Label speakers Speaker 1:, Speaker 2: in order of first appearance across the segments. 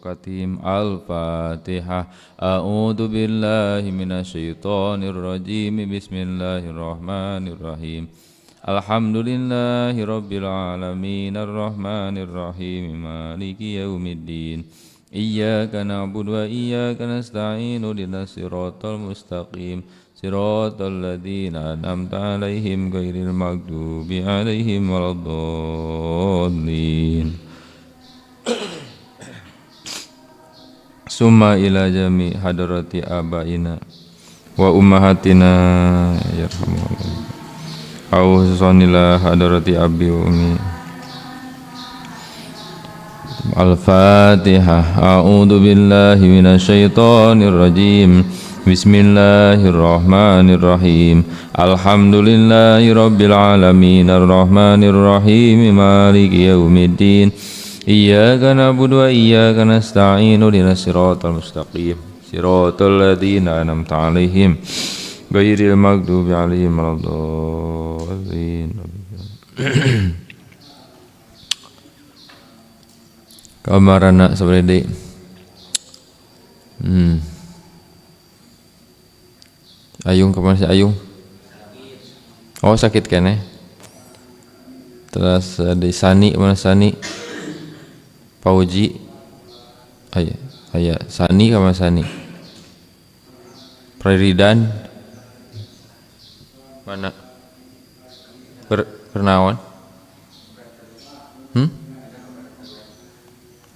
Speaker 1: Katim. Al-Fatihah. A'udzu billahi minasyaitonir rajim. Bismillahirrahmanirrahim. Alhamdulillahi rabbil alamin arrahmanir rahim maliki yaumiddin. Iyyaka na'budu wa iyyaka nasta'in ihdinas siratal mustaqim siratal ladzina an'amta 'alaihim ghairil maghdubi 'alaihim waladdallin. Summa ila jami hadrati abaina wa ummahatina yarhamuhumullah. Au khususan hadrati abi wa ummi. Al-Fatihah. A'udzu billahi minasyaitonir rajim. Bismillahirrahmanirrahim. Alhamdulillahi rabbil alamin arrahmanir rahim maliki yaumiddin. Iyyaka na'budu wa iyyaka nasta'in ihdinas siratal mustaqim siratal ladzina an'amta 'alaihim ghairil maghdubi 'alaihim waladdallin. Kamarana sabarede. Ayung kemana si Ayung? Oh sakit kene. Terus di Sani kemana Sani? Pauji, ayah, ayah Sani kemana Sani? Preridan mana? Pernawan?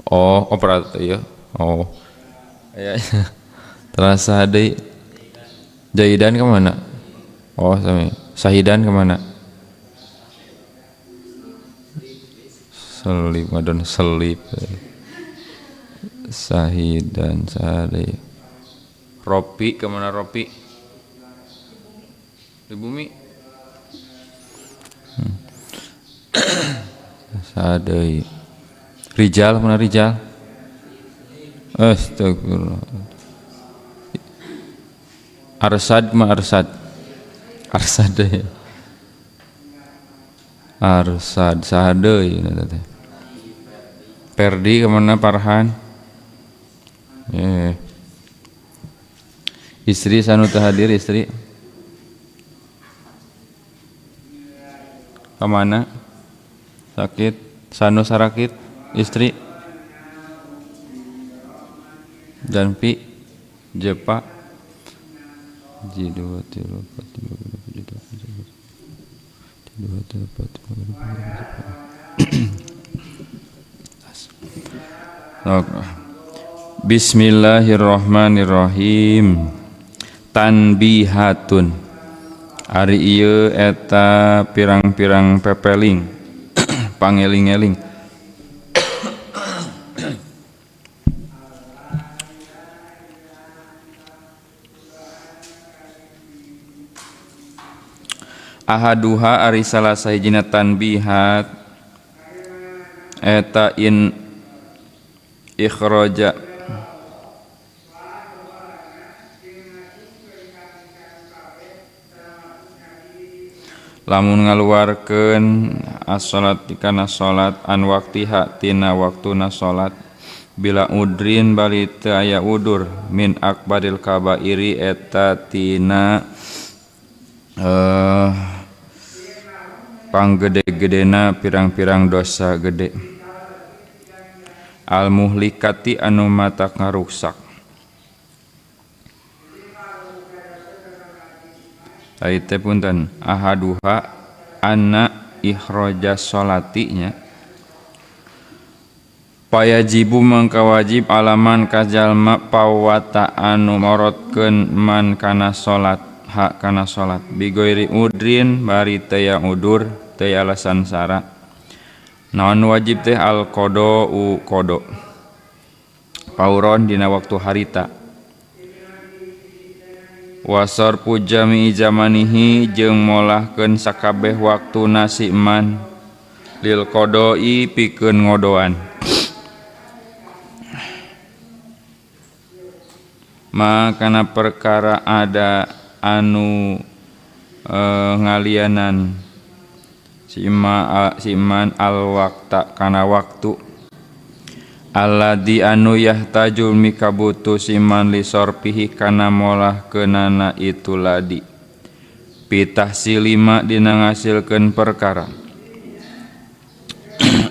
Speaker 1: Oh, operator ya. Oh, ayah. Terasa ada Jaidan kemana? Oh, sama Sahidan kemana? Selip, ngadon selip. Sahidan, Sahide. Ropi kemana Ropi? Di bumi. Sahide. Rijal mana Rijal? Astagfirullah. Arsad ma Arsad. Arsad ya. Arsad sahadeui eta teh. Perdi kemana Parhan? Istri sanu teu hadir istri. Kemana? Sakit. Sanu sarakit istri. Janpi Jepa. J 2 3 4 5 6 7 8 9 2 3 4 5 6 7. Bismillahirrahmanirrahim. Tanbihatun. Ari ieu eta pirang-pirang pepeling pangeling-eling. Ahaduha ari salah sahijina tanbihat eta in ikhraja lamun ngaluarkeun as-salat kana salat an waktiha tina waktuna salat bila udrin bali teu aya udur min akbaril kabairi eta tina panggede-gedena pirang-pirang dosa gede al muhlikati anu matak ngaruksak. Tadi teh punten ahaduha anna ikhraja salatinya payajibu mangka wajib alaman ka jalma pawata anu morotkeun man kana salat hak kana salat bigoiri udrin bari teu ya udur teu alasan sara. Naon wajib teh al qada u qada pauron dina waktu harita wasar pujami zamanihi jeung molahkeun sakabeh waktuna si man lil qadai pikeun ngodoan makana perkara ada anu ngalianan si iman al wakta kana waktu Alladzi anu yahtaju mikabutu siman li sorpihi kana molah keunana itu ladi pitahsilima dina ngasilkeun perkara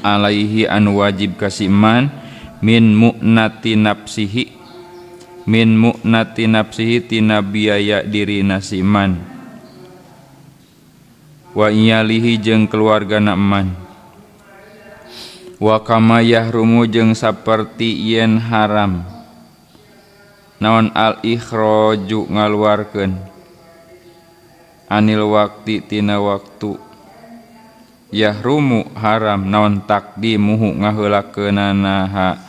Speaker 1: alaihi anu wajib ka siman min mu'nati nafsihi tina biaya dirina siman wa iyalihi jeung keluargana man wa kama yahrumu jeung saperti yen haram naon al ikhraju ngaluarkeun anil waqti tina waktu yahrumu haram naon takdimuhu ngaheulakeunana ha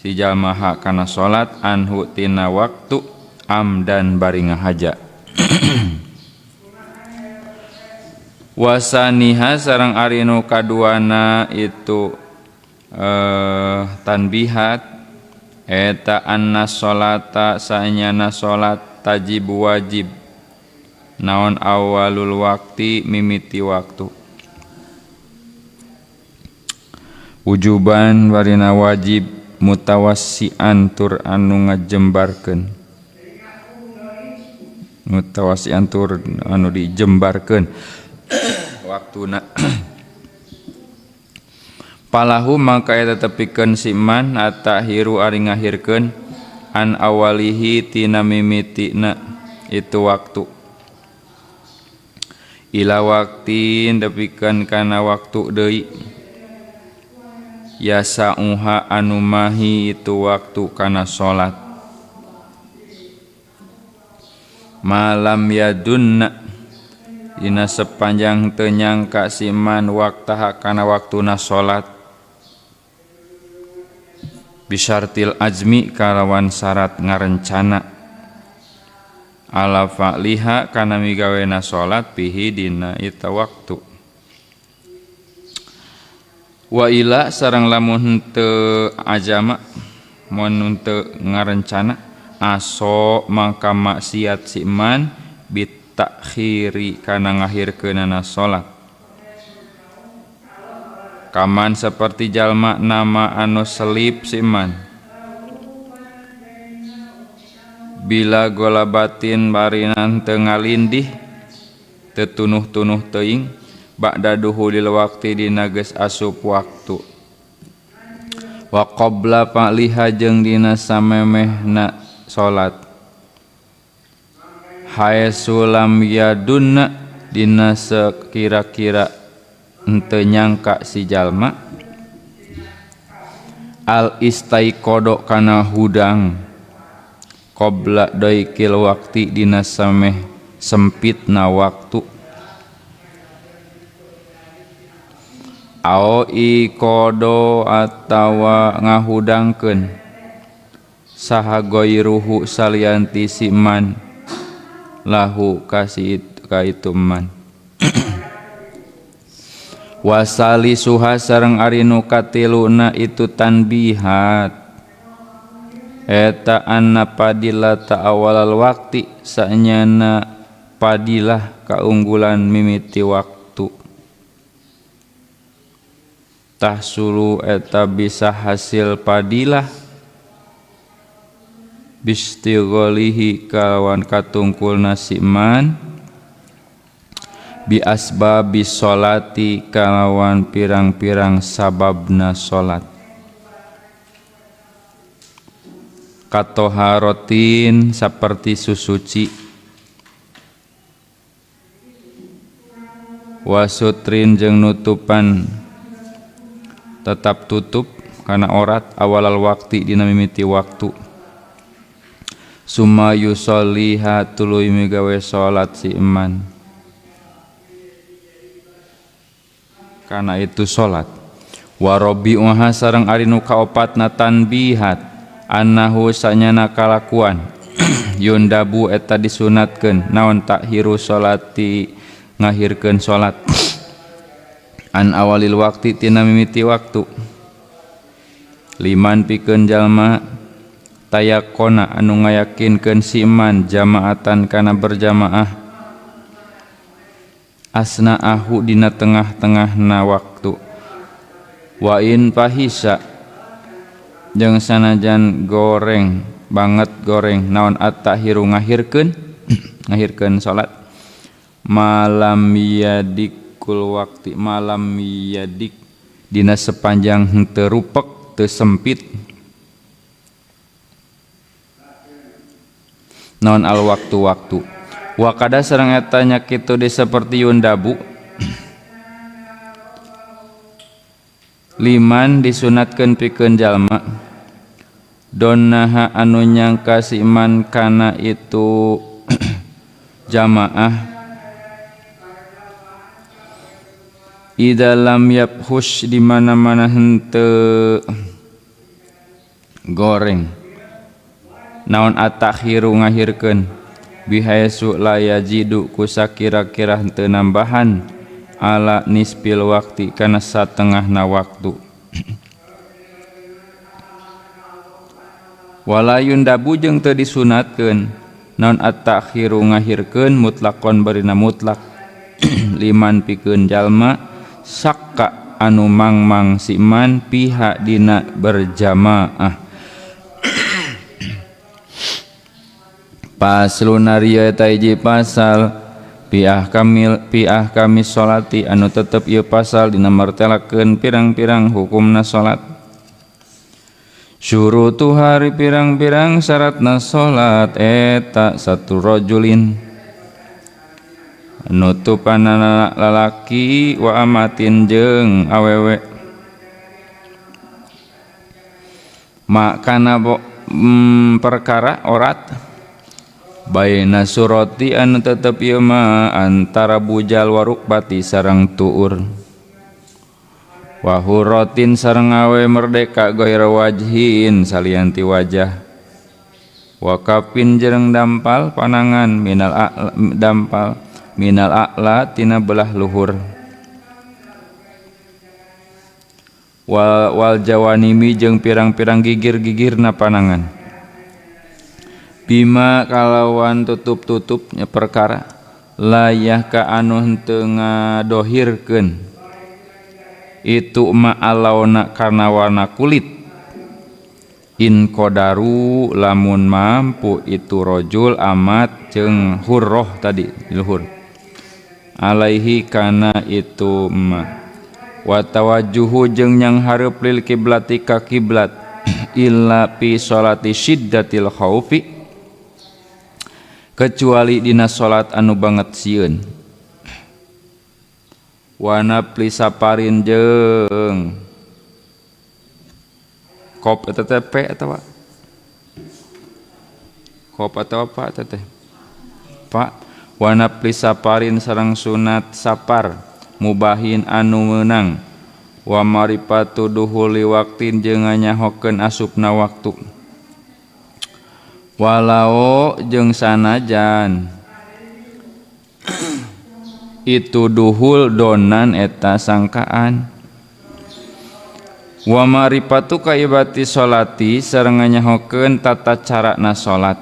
Speaker 1: si jalma ha kana salat anhu tina waktu amdan bari ngahaja. Wasaniha sareng ari nu kaduana itu tanbihat eta anna sholata saenyana salat tajib wajib naon awalul waqti mimiti waktu wujuban warina wajib mutawassian tur anu ngajembarkeun mutawassian tur anu dijembarkeun waktuna. Palahu mangka eta tepikeun si man atahiru ari ngahirkeun an awalihi tina mimitina itu waktu ila waktin tepikeun kana waktu deui yasauha anu mahi itu waktu kana salat malam yadunna dina sepanjang teu nyangka si man waktaha kana waktuna salat bisyartil azmi kalawan syarat ngarencana ala fa'liha kana migawena salat pihi dina eta waktu wa ila sareng lamun henteu ajama mun henteu ngarencana aso mangka maksiat si man bitakhiri kana ngahirkeunana salat kaman seperti jalma nama anu selip si man bila gola batin barinan teu ngalindih teu tunuh-tunuh teuing ba'da duhulil waqti dina geus asup waktu wa qabla fa'liha jeung dina samemehna salat haesu lam yadunna dina sekira-kira henteu nyangka si jalma al istaiqodo kana hudang qabla daikil waqti dina sameh sempitna waktu au iqodo atawa ngahudangkeun saha goiruhu salianti si man lahu kasih ka itu man. Wasali suha sareng ari nu katiluna itu tanbihat eta anna padilata awalal waqti saenyana padilah kaunggulan mimiti waktu tahsulu eta bisa hasil padilah bistigholihi kawan katungkulna si man bi asbabi sholati kalawan pirang-pirang sababna salat katoharotin saperti susuci wasutrin jeung nutupan tetap tutup kana orat awalal waqti dina mimiti waktu summa yusolliha tuluy migawe salat si iman kana itu salat wa rabi'uha sareng ari nu kaopatna tanbihat annahu sanyana kalakuan yundabu eta disunatkeun naon takhiru salati ngahirkeun salat an awalil waqti tina mimiti waktu liman pikeun jalma tayakona anu ngayakinkeun si iman jamaatan kana berjamaah asna ahu dina tengah-tengahna waktu wa in fahisa Jeung sanajan goreng banget goreng naon at-takhiru ngahirkeun ngahirkeun salat malam yadikul waqti malam yadik dina sepanjang henteu rupek teu sempit naon al waktu-waktu wa kada sareng eta nya kitu di saperti yundabu liman disunatkeun pikeun jalma donaha anu nyangka si iman kana itu jamaah ida lam yabhush di mana-mana henteu goreng naon atakhiru ngahirkeun bihaisu la yajidu ku sakira-kira henteu nambahan ala nisfil waqti kana satengahna waktu wala yundabu jeung teu disunatkeun naon at-takhiru ngahirkeun mutlaqon barina mutlak liman pikeun jalma sakka anu mangmang siman pihak dina berjamaah. Paslon ari eta hiji pasal piah kami sholati anu tetep ieu pasal dina martelakeun pirang-pirang hukumna salat. Syurutu hari pirang-pirang syaratna salat eta satu rajulin nutupanana lalaki wa amatin jeung awewe makana perkara orat baina surati anu tetep ieu mah antara bujal warukbati sareng tuur wa huratin sareng awe merdeka ghaira wajhin salian ti wajah wa kafin jeung dampal panangan minal dampal minal a'la tina belah luhur wal jawanimi jeung pirang-pirang gigir-gigirna panangan bima kalawan tutup-tutupnya perkara layah ka anu henteu ngadohirkeun itu ma'alauna karena warna kulit in kodaru lamun mampu itu rojul amat jeung hurroh tadi luhur alaihi kana itu ma wa tawajjuhu jeung nyang hareup lil kiblati ka kiblat illa fi sholati syiddatil khaufi kecuali dina salat anu banget sieun wa nafli saparin jeung kop eta teh p atawa kop atawa pa eta teh pak wa nafli saparin sareng sunat sapar mubahin anu meunang wa marifatu duhuli waqtin jeung nganyahokeun asupna waktu walau jeung sanajan itu duhul donan eta sangkaan wa marifatu kaibati sholati sareng nganyahokeun tata carana salat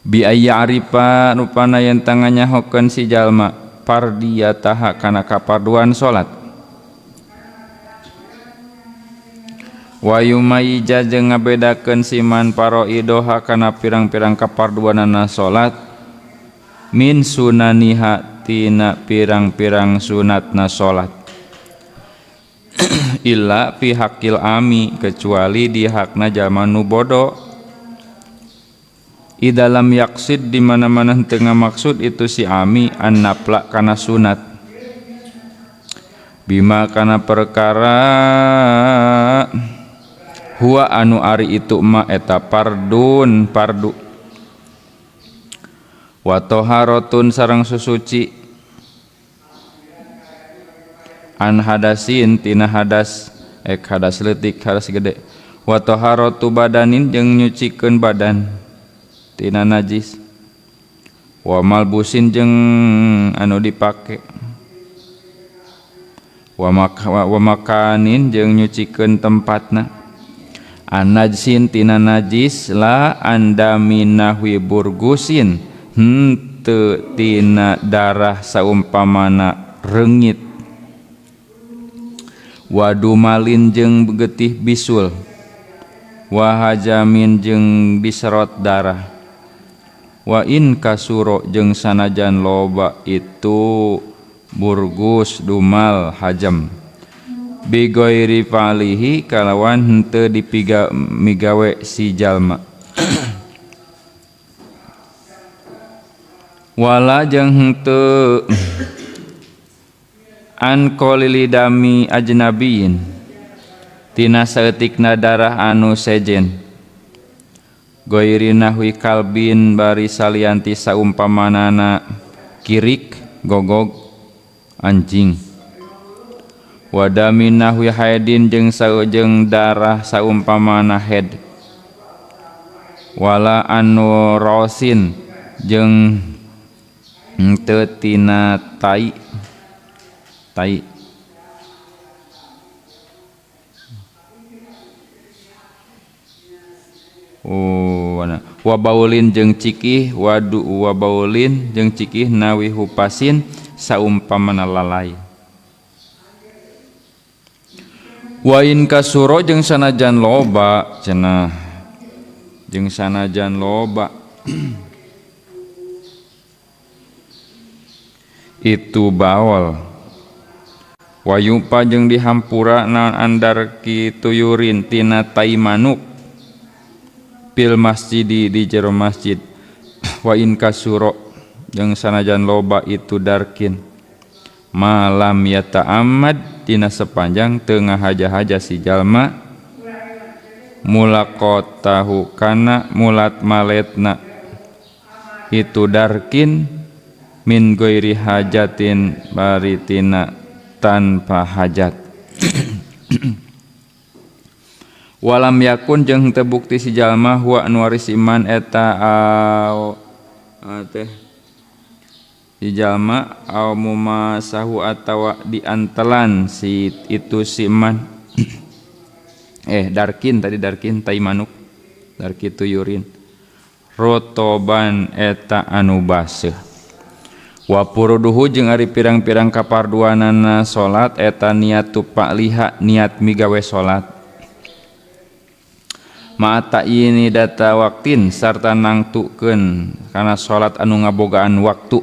Speaker 1: bi ayyarifa rupana yen tanganyahokeun si jalma fardiyataha kana kaparduan salat wa yumayyiza jeung ngabedakeun siman paroidoha kana pirang-pirang kaparduanana salat min sunaniha tina pirang-pirang sunatna salat illa fi haqqil ami kecuali di hakna jalma nu bodoh i dalam yaksid di mana-mana henteu ngamaksud itu si ami annafla kana sunat bima kana perkara huwa anu ari itu ma eta pardun pardu wa taharatun sareng susuci an hadasin tina hadas ek hadas leutik hadas gede wa taharatu badanin jeung nyucikeun badan tina najis wa malbusin jeung anu dipake wa makanin jeung nyucikeun tempatna an najsin tina najis la andaminahwi burgusin henteu tina darah saumpamana reungit Wadumalin jeung getih bisul wa hajamin jeung diserot darah wa in kasuro jeung sanajan loba itu burgus dumal hajam bigoiri falihi kalawan henteu dipiga migawe si jalma wala jeung henteu an qalilidami ajnabiyin tina saeutikna darah anu sejen goiri nahwi kalbin bari salianti saumpamanana kirik gogog anjing wadami nahwi haidin jeung saeujeng darah saumpamana head wala anu rosin jeung henteu tina tai tai oh wa baulin jeung cikih wadu wa baulin jeung cikih nawi hupasin saumpamana lalai wa in kasuro jeung sanajan loba cenah jeung sanajan loba itu bawal wayupa jeung dihampura naon andar kituyurin tina tai manuk pil masjidi di jero masjid wa in kasuro jeung sanajan loba itu darkin malam yata'ammad tina sepanjang teu ngahaja-haja si jalma mulaqatahu kana mulat maletna itu darkin min ghairi hajatin bari tina tanpa hajat walam yakun jeung teu bukti si jalma huwa anu waris iman eta au teh si jalma au mumasahu atawa diantelan si itu si iman darkin tadi darkin tai manuk darki tuyurin rotoban eta anu baseuh wa puruduhu jeung ari pirang-pirang kaparduanana salat eta niat tupaliha niat migawe salat ma'ata ini data waktin sarta nangtukeun kana salat anu ngabogaan waktu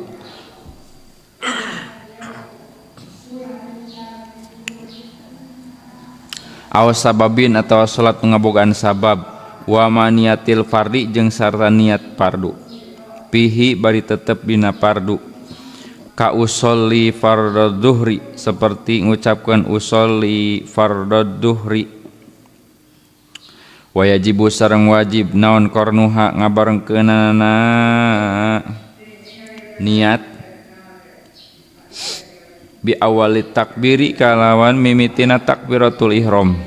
Speaker 1: aw sababin atawa salat ngabogaan sabab wa maniatil fardi jeung sarta niat fardu pihi bari tetep dina fardu ka usolli fardhu dhuhri seperti ngucapkeun usolli fardhu dhuhri wajibu sareng wajib naon kornuha ngabarengkeunana niat bi awali takbiri kalawan mimitina takbiratul ihram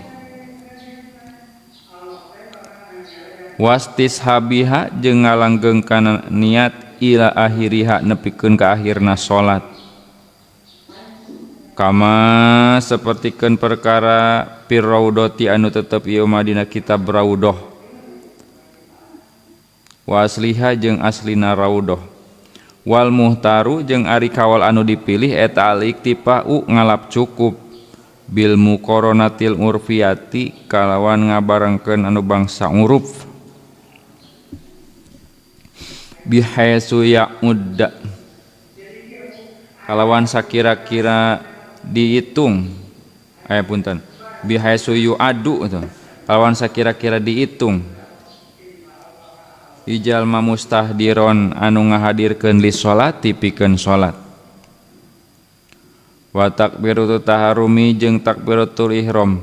Speaker 1: wastishabiha jeung ngalanggeng kana niat ila akhiriha nepikeun ka akhirna salat kama sapertikeun perkara fir raudhati anu tetep ieu mah dina kitab raudhah wa asliha jeung aslina raudhah wal muhtaru jeung ari kawal anu dipilih eta al iktifa'u ngalap cukup bil muqaranatil urfiyati kalawan ngabarengkeun anu bangsa uruf bihaisu ya'udda kalawan sakira-kira dihitung punten bihaisu yu'adu itu kalawan sakira-kira dihitung ijalma mustahdiron anu ngahadirkeun li sholati pikeun salat wa takbiratu taharumi jeung takbiratul ihram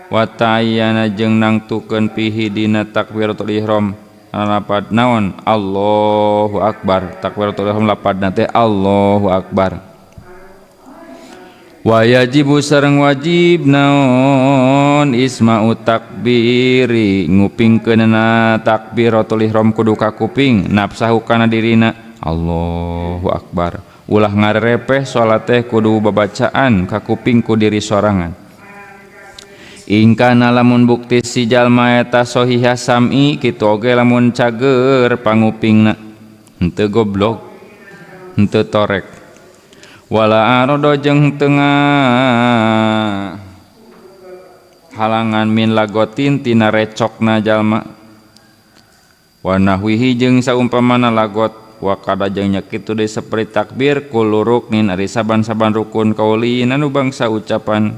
Speaker 1: wa ta'ayyana jeung nangtukeun pihi dina takbiratul ihram lapad naon Allahu akbar takbiratul ihram lapadna teh Allahu akbar wa yajibu sareng wajib naon isma'u takbiri ngupingkeunna takbiratul ihram kudu kakuping nafsahu kana dirina Allahu akbar ulah ngarepeh salat teh kudu babacaan kakuping ku diri sorangan ingkana lamun bukti si jalma eta sohihah sam'i kitu oge lamun cager pangupingna henteu goblok henteu torek Wala arodo jeung tengah halangan min lagotin tina recokna jalma wa nahwihi jeung saumpamana lagot wa kada jeung nya kitu deui saperti takbir kullu ruknin ari saban-saban rukun kauli anu bangsa ucapan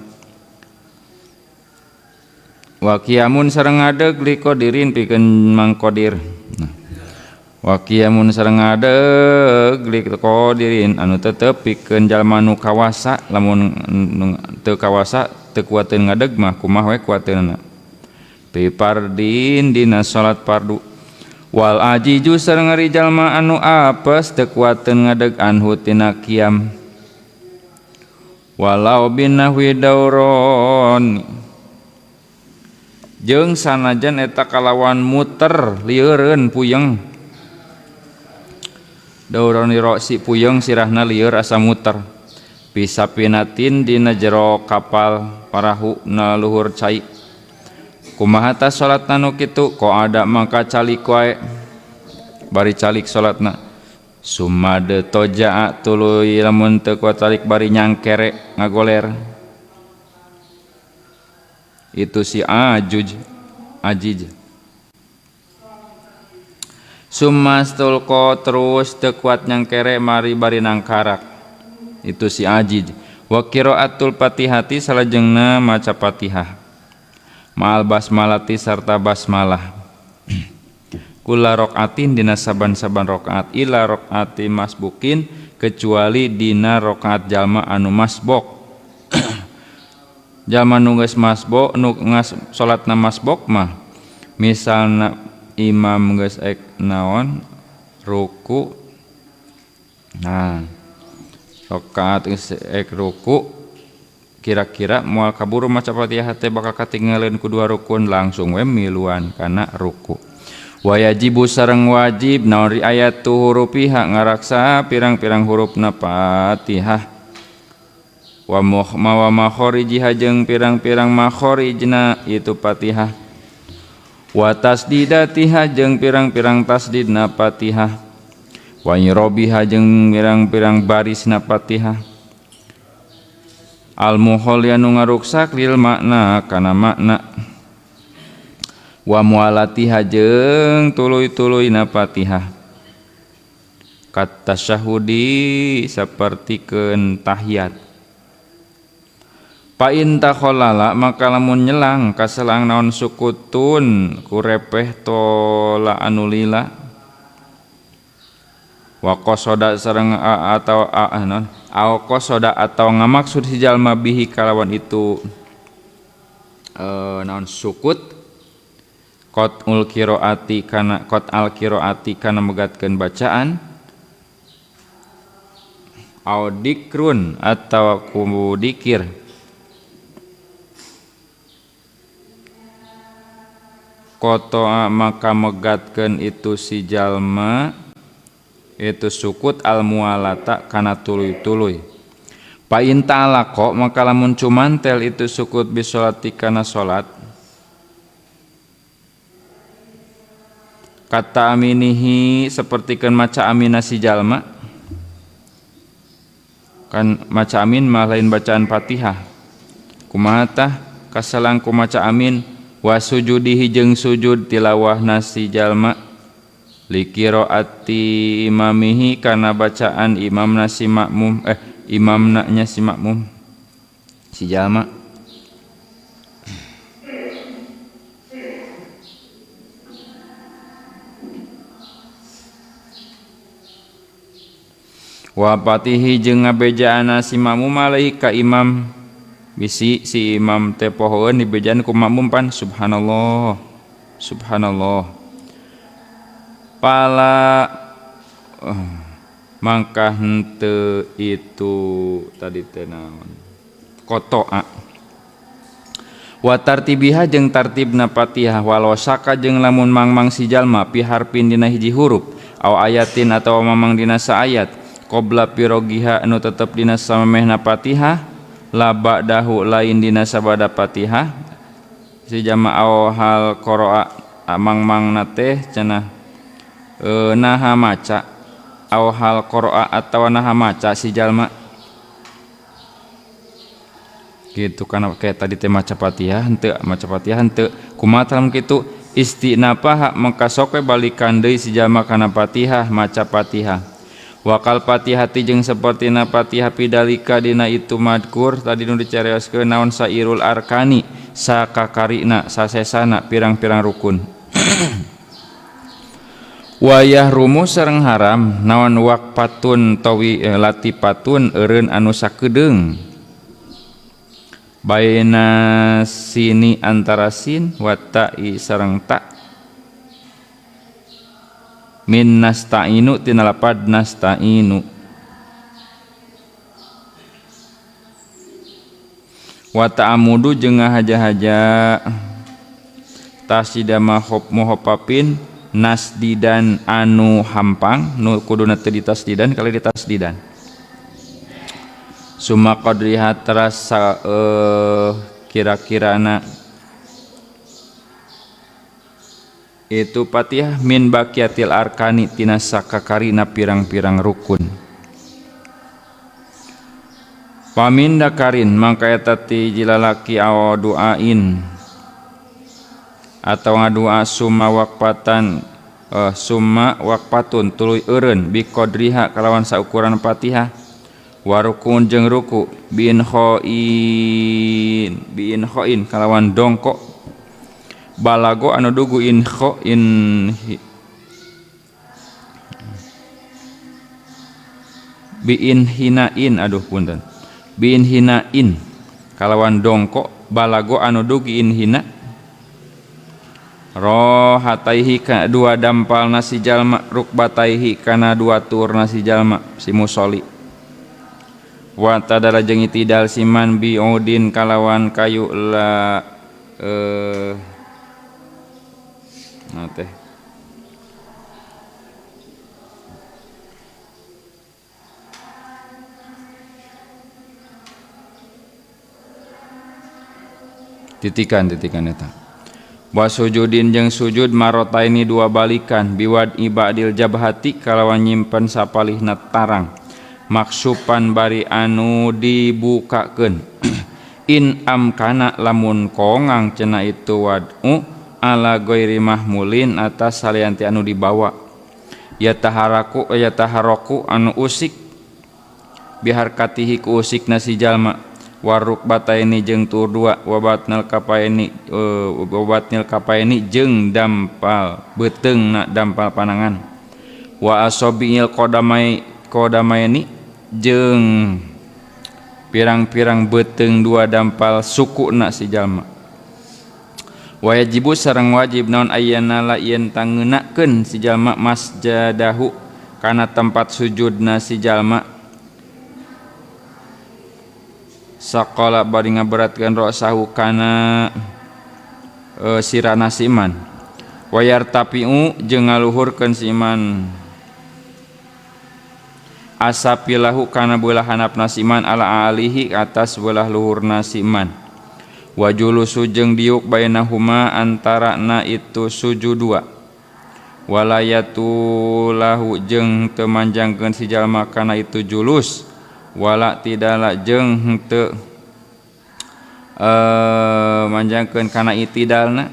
Speaker 1: wa qiyamun sareng ngadeg liqadirin pikeun mangkodir. Nah, wa qiyamun sareng ngadeg liqadirin anu tetep pikeun jalma nu kawasa lamun teu kawasa teu kuateun ngadeg mah kumaha we kuateunna pi fardin dina salat fardu wal ajiju sareng ari jalma anu apes teu kuateun ngadeg anhu tina qiyam walau binahwi dauron jeung sanajan eta kalawan muter lieureun puyeng dauron roksi puyeng sirahna lieur asa muter pisapinatin dina jero kapal parahu na luhur cai kumaha ta salatna nu kitu ko ada mangka calik wae bari calik salatna sumade tojaa tuluy lamun teu kuat calik bari nyangkere ngagoler itu si ajuj ajij sumastulqa terus teu kuat nyangkere mari bari nangkarak itu si ajij wa qiraatul fatihati salajengna maca Fatihah ma'al basmalati sarta basmalah kula rokaatin dina saban-saban rokaat ila rokaati masbukin kecuali dina rokaat jalma anu masbok jalma nu geus masbok nu ngas salatna masbok mah misalna imam geus ek naon ruku nah rokaat geus ek ruku kira-kira moal kaburu maca Fatihah teh bakal katinggaleun ku dua rukun langsung we miluan kana ruku. Wa yajibu sareng wajib naon riayatu hurufiha ngaraksa pirang-pirang hurufna Fatihah wa wa makharijiha jeung pirang-pirang makharijna itu Fatihah wa tasdidatiha jeung pirang-pirang tasdidna Fatihah wa irabiha jeung pirang-pirang barisna Fatihah al muhol anu ngaruksak lil makna kana makna wa mualatiha jeung tuluy-tuluyna Fatihah kat tasyahudi sapertikeun tahiyat pa in takhalala maka lamun nyelang kaselang naon sukutun kurepeh tola anu lila wa qasoda sareng atau naon au qasoda atau ngamaksud si jalma bihi kalawan itu naon sukut qat'ul qiraati kana qat'al qiraati kana megatkeun bacaan au dikrun atau ku dikir qata'a maka megatkeun itu si jalma itu sukut al mualata kana tuluy-tuluy pa in ta'alaqa maka lamun cumantel itu sukut bisolati kana salat kata aminihi sapertikeun maca amina si jalma kan maca amin mah lain bacaan Fatihah kumaha tah kasalang ku maca amin wa sujudihi jeung sujud tilawahna si jalma liqiraati imamihi kana bacaan imamna si makmum imamna nya si makmum si jalma wa patihi jeung ngabejaana si makmum alaihi ka imam bisi si imam teh pohoeun dibejaan ku makmum pan subhanallah subhanallah pala mangka henteu itu tadi teh naon qata'a wa tartibiha jeung tartibna Fatihah walau saka jeung lamun mangmang si jalma pi harfin dina hiji huruf au ayatin atawa mamang dina saayat qabla pirogiha anu tetep dina samemehna Fatihah la ba'dahu lain dina sabada Fatihah si jama au hal qara'a mangmangna teh cenah naha maca au hal qara'a atawa naha maca si jalma Gitu kana kayak tadi teh maca Fatihah henteu maca Fatihah henteu kumaha lamun kitu istinapaha mangka sok we balikan deui si jalma kana Fatihah maca Fatihah wakal Fatihati jeung sapertina Fatihah pidalika dina itu madkur tadi nu dicarioskeun naon sairul arkani sakakarina sasesana pirang-pirang rukun. Wayah rumus sareng haram naon waqfatun tawi latipatun eureun anu sakedeung baina sini antara sin wa ta'i sareng ta min nasta'inu tina lapad nasta'inu wa ta'amudu jeung ngahaja-haja tasidama muhopapin nasdidan anu hampang nu kuduna teu ditasdidan kali ditasdidan summa qadriha terasa kira-kirana itu Fatihah min baqiyatil arkani tina sakakarina pirang-pirang rukun. Pamin dakarin mangka eta ti jilalaki aw duain atau ngadua summa waqfatan summa waqfatun tuluy eureun bi qadriha kalawan saukuran Fatihah warukun jeung ruku bin khoin kalawan dongkok balago anu dugu in khoin biin hinain aduh punten biin hinain kalawan dongkok balago anu dugi in hina rohataihi ka dua dampal nasi jalma rukbataihi kana dua tur nasi jalma si musoli wa tadala jeung itidal siman biudin kalawan kayu la nah teh titikan eta wa sujudin jeung sujud marotaini dua balikan biwad ibadil jabhati kalawan nyimpen sapalihna tarang maksupan bari anu dibukakeun in amkana lamun kongang cenah itu wad'u ala ghairi mahmulin atas salianti anu dibawa ya taharoku anu usik biharkatihi ku usikna si jalma waruk bataini jeung tur dua wabatnal kapaini jeung dampal beuteungna dampal panangan wa asobiil qodamaini jeung pirang-pirang beuteung dua dampal sukuna si jalma wajibu sareng wajib naon ayeuna la yen tangeunakeun si jalma masjadahu kana tempat sujudna si jalma saqala bari ngaberatkeun ra'sahu kana sirana si iman wayar tapiu jeung ngaluhurkeun si iman asapilahu kana beulah handapna si iman ala alihi atas beulah luhurna si iman wajulusu jeung diuk bainahuma antarana itu sujud dua walayatulahu jeung teu manjangkeun si jalma kana itu julus wala tidala jeung henteu manjangkeun kana itidalna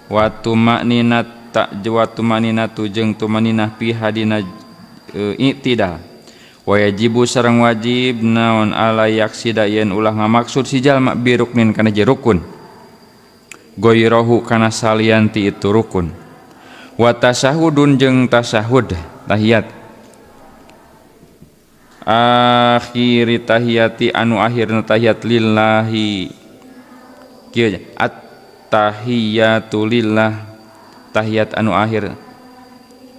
Speaker 1: wa tumaknina ta wa tumaknina tu jeung tumaninah fi hadina itidal wajibu sareng wajib naon ala yaksida yen ulah ngamaksud si jalma biruknin kana je rukun goirohu kana salianti itu rukun wa tasyahudun jeung tasyahud tahiyat akhiri tahiyati anu akhirna tahiyat lillahi kieu at-tahiyatu lillah tahiyat anu akhir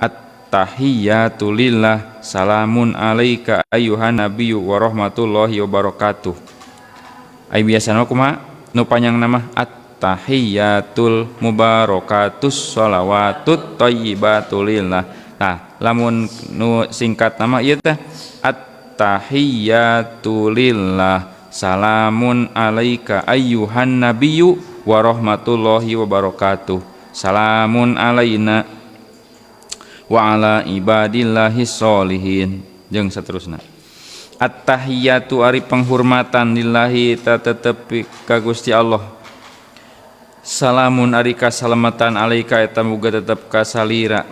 Speaker 1: at-tahiyatu lillah salamun alaika ayuhan nabiyyu wa rahmatullahi wa barakatuh. Ai biasana kumaha nu panjang nama at-tahiyatul mubarakatus sholawatut thayyibatu lillah. Nah, lamun nu singkat nama ieu teh at-tahiyatu lillah salamun alaika ayyuhan nabiyyu wa rahmatullahi wa barakatuh. Salamun alaina wa ala ibadillahis sholihin jeung saterusna. At-tahiyatu ari penghormatan lillahi tetepi ka Gusti Allah. Salamun ari kasalamatan alaika eta muga tetep kasalira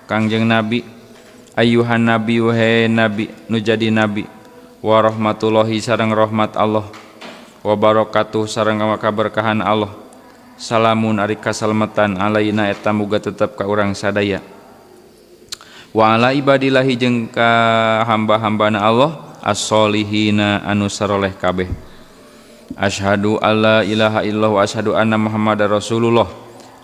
Speaker 1: Kangjeng Nabi ayuhan nabi wahai nabi nu jadi nabi wa rahmatullahi sareng rahmat Allah wa barakatuh sareng kaberkahan Allah. Salamun ari kasalamatan alaina eta muga tetep ka urang sadaya wa ala ibadillahi jeung ka hamba-hambana Allah as-solihina anu saroleh kabeh. Asyhadu alla ilaha illallah wa asyhadu anna Muhammadar Rasulullah.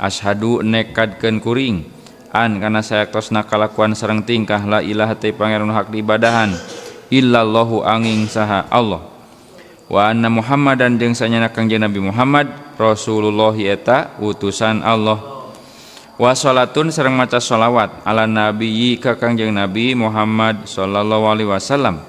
Speaker 1: Asyhadu nekadkeun kuring an kana sayaktosna kalakuan sareng tingkah la ilaha teu pangeran hak diibadahan illallahu angin saha Allah wa anna Muhammadan jeung sanyana Kangjeng Nabi Muhammad Rasulullah eta utusan Allah. Wa salatun sareng maca sholawat ala nabiyyi ka Kangjeng Nabi Muhammad sallallahu alaihi wasallam.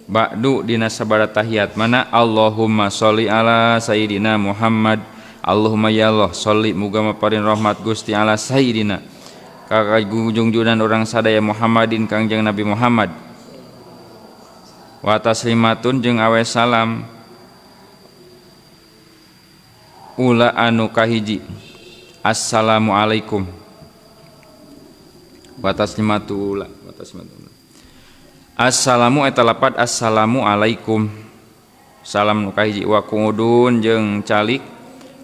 Speaker 1: Ba'du dina sabada tahiyat mana Allahumma sholli ala sayyidina Muhammad. Allahumma ya Allah sholli muga maparin rahmat Gusti ala sayyidina ka junjunan urang sadaya Muhammadin Kangjeng Nabi Muhammad. Wa taslimatun jeung awe salam ula anu kahiji assalamualaikum. Wa taslimatu ula wa taslimatu assalamu eta lapad assalamu alaikum salam nu kahiji wa qudun jeung calik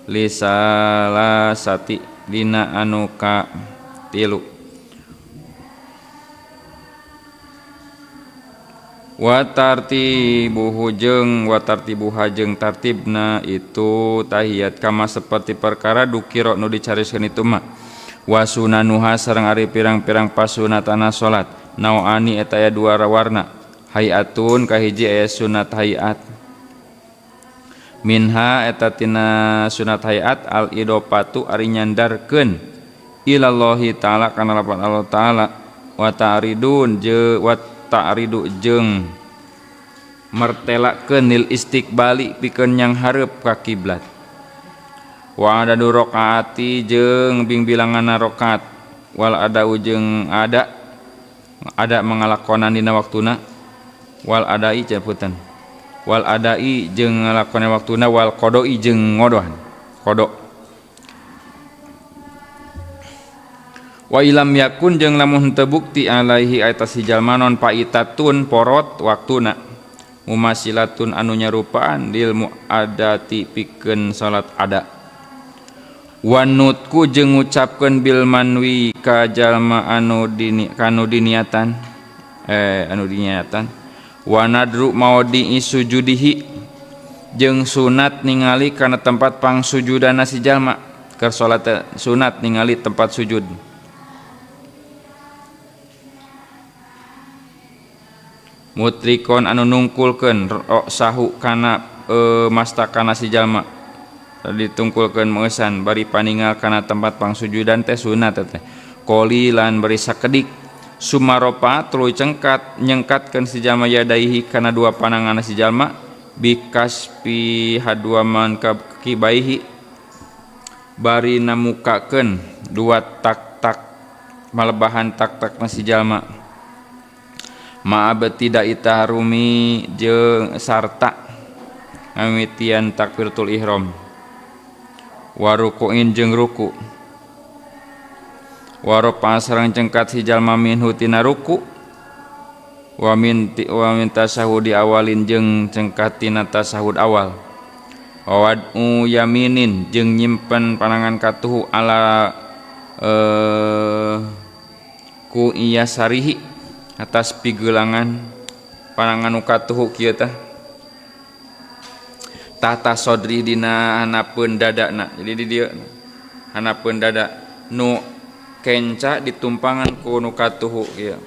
Speaker 1: li salasati dina anu ka tilu wa tartibuhu jeung wa tartibuha jeung tartibna itu tahiyat kama seperti perkara dukira nu dicariskeun itu mah wa sunanuha sareng ari pirang-pirang pasunatana salat nauani eta aya dua warna hayatun kahiji aya sunat hayat minha eta tina sunat hayat al idopatu ari nyandarkeun ilallahi ta'ala kana lapan Allah ta'ala wa ta'ridun je wa ta'ridu jeung mertelakeun lil istiqbali pikeun yang hareup ka kiblat wa adadu rakaati jeung bingbilanganna rakaat wal adau jeung ada mangalakonan dina waktuna wal adai caputan wal adai jeung ngalakonan waktuna wal qodoi jeung ngodohan kodok wa ilam yakun jeung lamun henteu bukti alaihi atas jalma non paitatun porot waktuna mumasilatun anu nyarupaan lil muadati pikeun salat ada wanutku jeung ngucapkeun bil manwi ka jalma anu dini kanu diniatan anu diniatan wanadru maudi sujudihi jeung sunat ningali kana tempat pangsujudana si jalma keur salat sunat ningali tempat sujud mutrikon anu nungkulkeun sahu kana mastakana si jalma ditungkulkeun meusan bari paningal kana tempat pangsujudan teh sunat teh qalilan bari sakedik sumaropa tuluy cengkat nyengkatkeun si jalma yadaihi kana dua pananganna si jalma bikaspi hadua man kibaihi bari namukakeun dua tak-tak malebahan tak-takna si jalma ma'ab tidak itahrumi jeung sarta ngamitian takbiratul ihram warukuin jeung ruku waropa sareng cengkat si jalma minhu tina ruku wa min tasahudi awalin jeung cengkat tina tasahud awal wa yaminin jeung nyimpen panangan katuhu ala ku iyasarihi atas pigelangan panangan nu katuhu kieu tah tata sodri dina hanapeun dadana. Jadi di dieu hanapeun dada nu kenca ditumpangan ku nu katuhu kieu.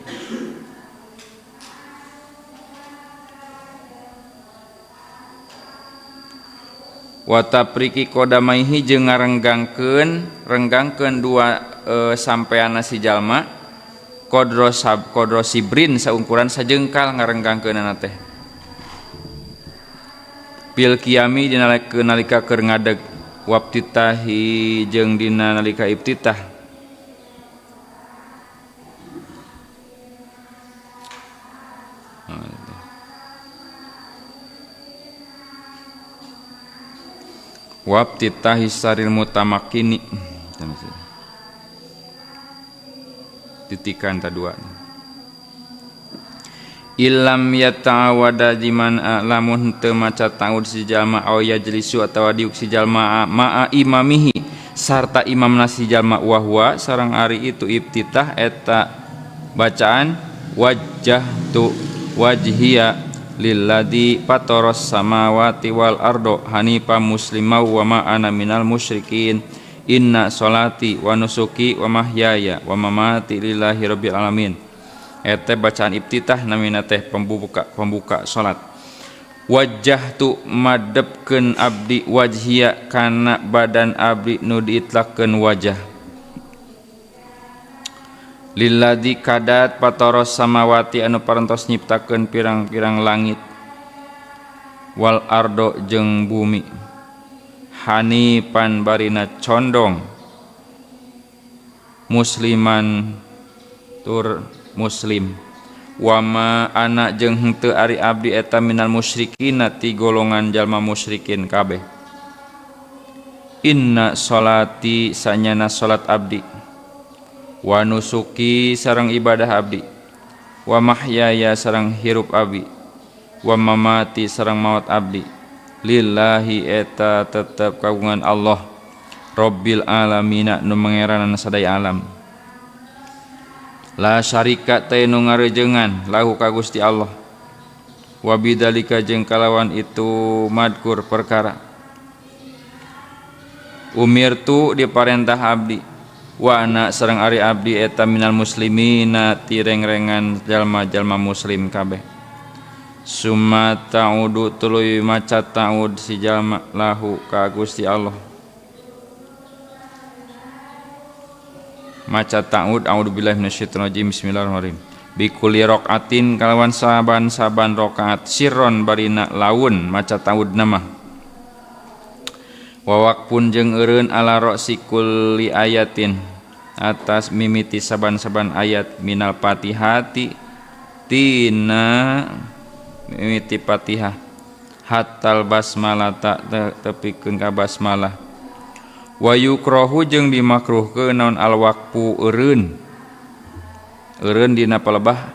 Speaker 1: Wa tapriki qadamaihi jeung ngarenggangkeun renggangkeun dua sampeana si jalma kodro sab kodro sibrin saungkuran sajengkal ngarenggangkeunana teh. Pil kiami dina nalika keur ngadeg wabtitahi jeung dina nalika ibtitah. Wabtitahi saril mutamakini titikan ta dua. Ilam yata'awada jiman lamun teu maca ta'ud si jalma aw yajlisu atawa diuk si jalma ma'a imamihi sarta imamna si jalma wa huwa sareng ari itu iftitah eta bacaan wajjahtu wajhiya lilladzi fataras samawati wal ardo hanifa muslima wa ma ana minal musyrikin inna sholati wa nusuki wa mahyaya wa mamati lillahi rabbil alamin. Eta bacaan iftitah namina teh pembuka salat. Wajjahtu madepkeun abdi wajhiya kana badan abdi nu diitlakeun wajah lilladzi kadat pataros samawati anu parantos nyiptakeun pirang-pirang langit wal ardo jeung bumi hanifan barina condong musliman tur muslim wama ana jeung henteu ari abdi eta minal musyrikina ti golongan jalma musyrikin kabeh. Inna sholati sanyana salat abdi wa nusuki sareng ibadah abdi wa mahyaya sareng hirup abdi wa mamati sareng maut abdi lillahi eta tetep kagungan Allah Rabbil alamina nu mangeranan sadaya alam. La syarika teh nu ngarejengan lahu ka Gusti Allah wa bidzalika jeung kalawan itu madkur perkara umirtu diparentah abdi wa ana sareng ari abdi eta minal muslimina ti rengrengan jalma-jalma muslim kabeh. Summa ta'udu tuluy maca ta'ud si jalma lahu ka Gusti Allah maca ta'ud a'udzubillahi minasyaitonirrajim bismillahirrahmanirrahim bikulli raqatin kalawan saban-saban rakaat sirron barina laun maca ta'ud nama wa waqfun jeung eureun ala ra'si kulli ayatin atas mimiti saban-saban ayat minal fatihati tina mimiti fatihah hatal basmalata tepikeun ka basmalah wa yukrohu jeung dimakruhkeun naon al waqfu eureun eureun dina palebah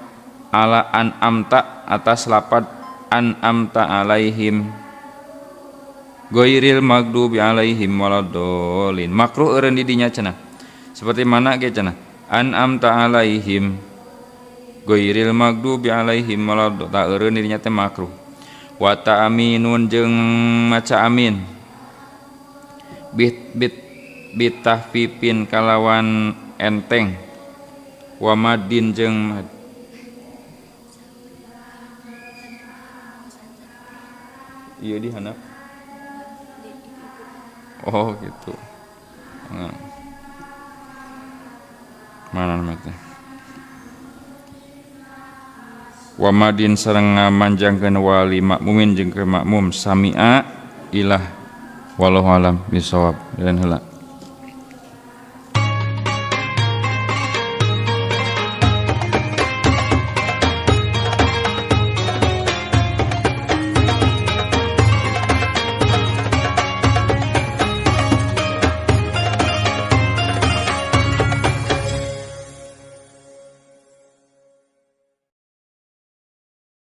Speaker 1: ala an amta atas lapad an amta alaihim ghairil maghdubi alaihim waladdallin. Makruh eureun di dinya cenah seperti mana ge cenah an amta alaihim ghairil maghdubi alaihim waladdallin ta eureun di dinya teh makruh. Wa ta'aminun jeung maca amin bit bit bitahfifin kalawan enteng wa madin jeung mad. Iya di handap. Oh gitu. Nah. Mana namanya? Wa madin sareng ngamanjangkeun wali makmumin jeung ke makmum sami'a ilah. Wallahu alam bisawab. Dan heula.